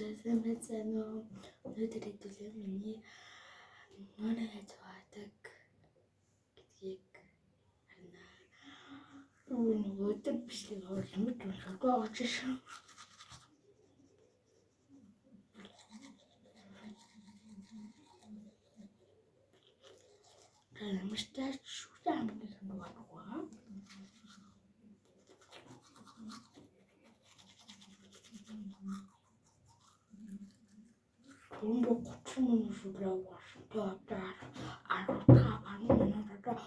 Сайн байцгаана уу? Өнөөдөр хэдүүлээ миний нүүрээ яаж угаадаг гэдгийг харна. Өнөөдөр бичлэг оруулах мэт уншаагүй байгаа шин. Ямартай шүтэн хамгийн сонирхол байгаа. Түрэн 30 минут шүлээ угаасан. Тэгээ одоо 15 10 минут одоо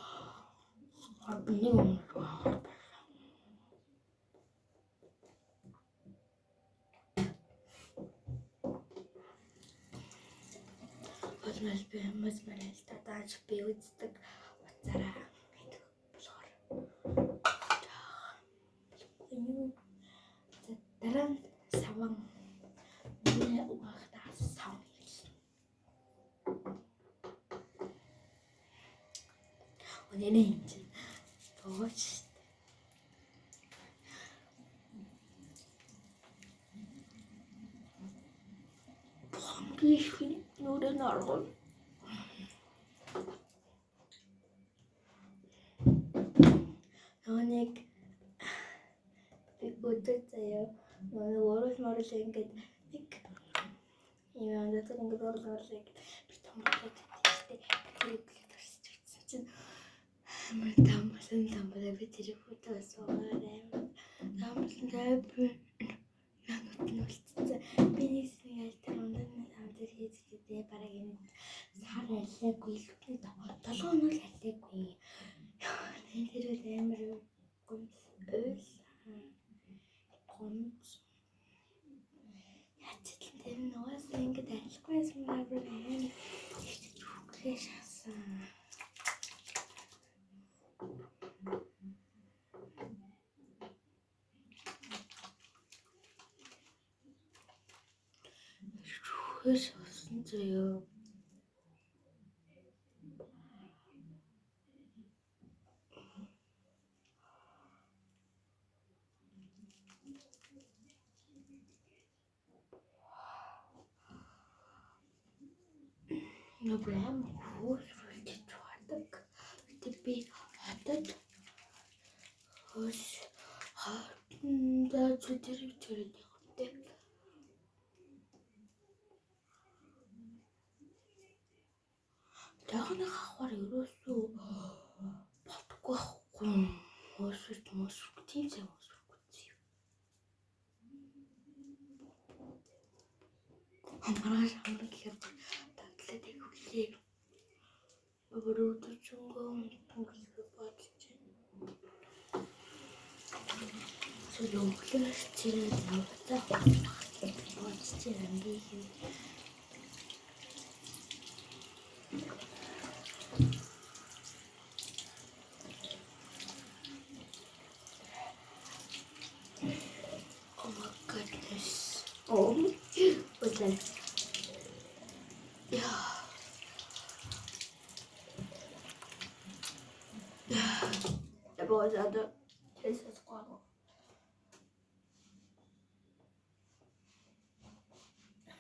1 минут угаад байна. Болмол би хүмүүс манай л тааж би үздэг утсаараа хийдэг болохоор юм. За дараа нь саван миний угаахтаа саван хэлнэ. Өнөө юм чинь бооч шүү дээ. Хамгийн их нүрээ нь оргоно. Нөгөө нэг би өдөр заяа нөгөө уруул морул ингээд нэг юм надад ингээд уруул морул ингээд би томруулаад байдаг шүү дээ. Тэр өглөө төрсөж утсан чинь амар тамлан тамлаа би тэр хөтөө суугаар амар тамлан тайван нанут нь үлдсэн. Би нэг аль тэр ундан там дээр хийж гэдэг бараг энэ сар алиагүй л нэг 7 хоног л алиагүй. Тэр үл амар гомс уйл гомс яач л тэр нугасаа ингэж арилахгүй байсан амар их шаасан. Шүхээ шаасан заяа. Нөгөө амар хөөсрөлж чугадаг. Гэтэ би хотод хөөс хотондоо тэр төрөд явдаг. Жаахан хавхаар ерөөсөө болдоггүй байхгүй. Хөөсрч мөсрөх тийм сайн хөөсрөхгүй зөө. Маргааш хамраг гэхээр таглаад яг хүлээ. Өөр өдөржингөө унтан гэж би бодож байна. Эсвэл өглөө чирээд явцаа бодож байна хамгийн их. Oh my goodness. Oh, what's that? Yeah. Одоо хэлсэхгүй байгаа.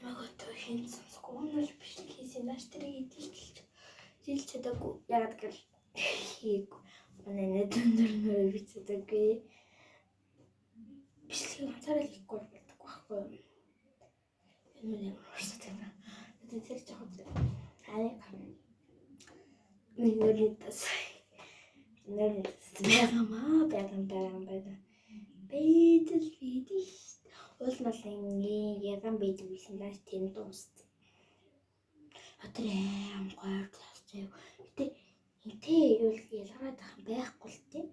Намайг одоо хэн сонсохгүй. Өмнө нь бичлэг хийсэн нааш тэрийг эдэлж жилж чадаагүй. Ягаад гэвэл хийгээгүй. Манай нэг өндөр нөр би чадаагүй. Бичлэгийг ганцаараа л хийхгүй болдог байхгүй юу? Энэ нь ямар урсаад байна. Тэгээд тэр жоохон арай нэг нөрний тас нөрний тас байгаамаа байгаа байгаа байгаа. Бэдэл бэдэл. Уул нь бол ингийн яган байдаг байсан даа тэр дууссан. Тэр аим гоё тас заяа. Гэтэ энтэй юу ялгараад байх байхгүй л тийм.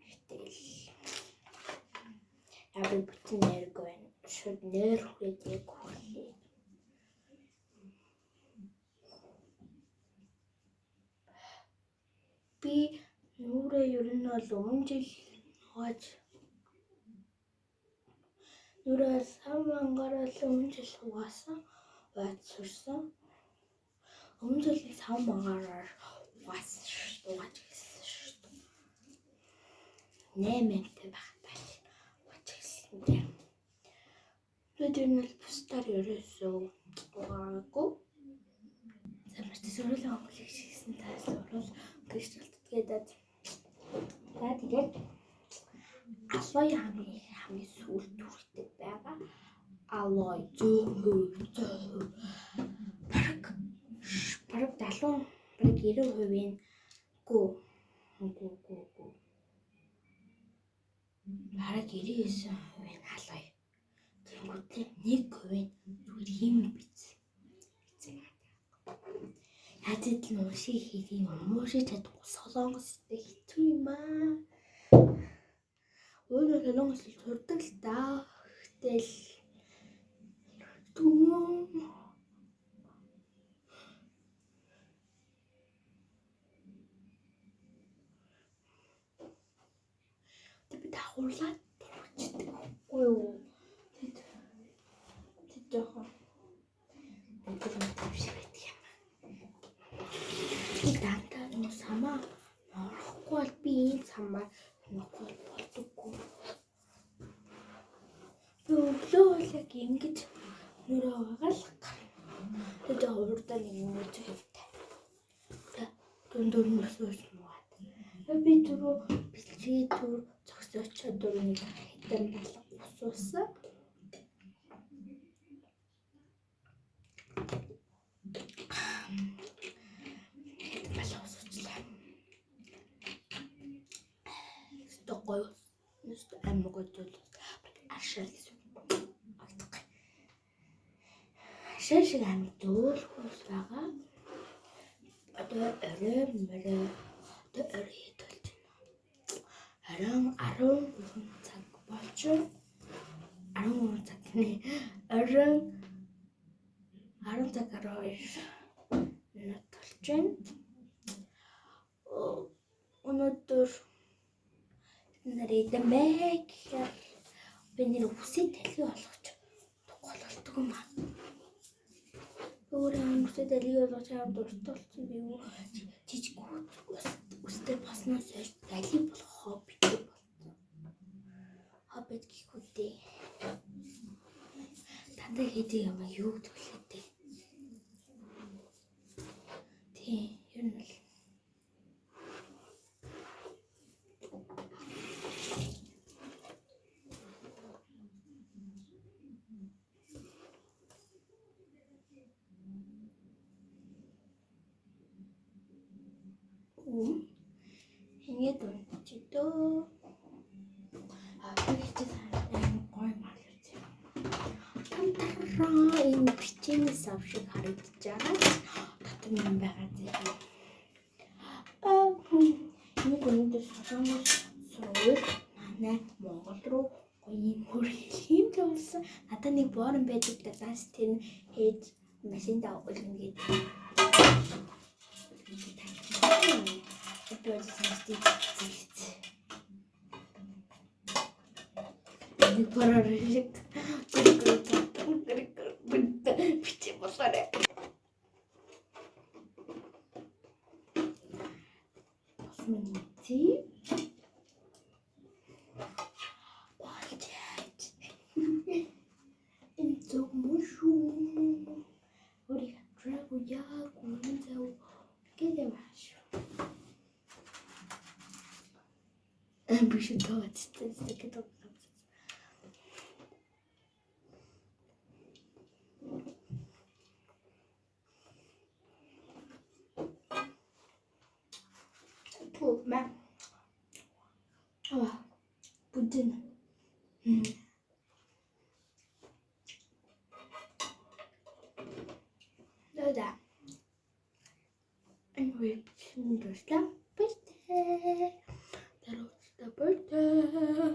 Гэтэл яг бүтэн нэргүй байна. Шууд нэр хүрээд яг хүрлээ. Би нүрээ ер нь бол өмнө жил угааж нүрээ сав мангаараа л өмнө жил угаасан. Угаад сурсан. Өмнө жил сав мангаараар угаасан шүү. Угааж эхэлсэн шүү. 8 антай байхдаа л угааж эхэлсэн тийм. Би тэр нь бол бусдаар ерөөсөө угаагүй. Самарт сурвал өнгөлөг шигсэн таас сурвал гэж болтдгээд. За тэгээд алой хамгийн сүүлд түрхдэг байгаа. Алой 100%, 100%. Бараг 70, бараг 90% нь гүү гүү гүү гүү. Бараг 99% нь алой. Тэнгүүтээ 1% нь зүгээр хими биз. Яаж идэл уншиг хийх юм уушиж чадахгүй солонгостой хэцүү юм аа. Өөрөө солонгос хэл сурдаг л да. Гэтэл түмэн би давхарлаад турчдаг үгүй юу. Тэд жоохон юм шиг байдаг юм. Би дандаа нөө самаа орохгүй бол би ийм самаар орохгүй болдоггүй. Би өглөө бол яг ингэж нүрээ угаал гарна. Тэгээд жоохон урдаа нэг юм үзэх юмтай. Дүн бас ууш муугаад. Би түрүү бэлчээ түр зогсоочоод дөрөв нэг хитэн балга усуусан. Хитэн балга усуучлаа. Өстө гоё. Өстө амар гоё зүйл. Аршаал гэсэн. Агтахгүй. Аршаал шиг амар зөөлхөл байгаа. Одоо орой морой одоо орой хэд болж байна? Оройн 13 цаг болж 13 цаг нэ. Оройн 10 цаг 12 минут болж байна. Өнөөдөр нарийн бэ гэхээр би нэр үсээ талхи болгож гололдог юм аа. Өөрөө үсээ талхи болгож амар дуртай болсон би юу жижиг үстэй болсноос хойш талхи болох хобби болсон. Хобби гэх үдээ. Дандаа хийдэг юм аа юу гэдэг лээ дээ. Тийм, ер нь л ингээд унтчих дөө. А би хичээл амар гоё мал ирж байна. Там энэ бичээний сав шиг харагдаж байгаа. Дотор юм байгаа зэ. Аа нэг өнөөдөр солонгос сурвал манай Монгол руу гоё юм хөрхөх юм болсон. Надад нэг боорон байдаг да. Заас тэр нь ээж машиндаа үлгэнэ гэдэг. Би бол сонсдгийг зэгц. Нэг бороор шиг бичээ болоорой. Бас миний тий. Болж яаж. Энэ зөв мөн шүү. Өөрийг драго яг үнэн зөв гэдэг юм шүү. Биш тооцтой гэдэг. Пу мэ. Аа. Бүдэн. Да. Anyway, бичлэг дуслаа. Баяртай. Дараа баяртай.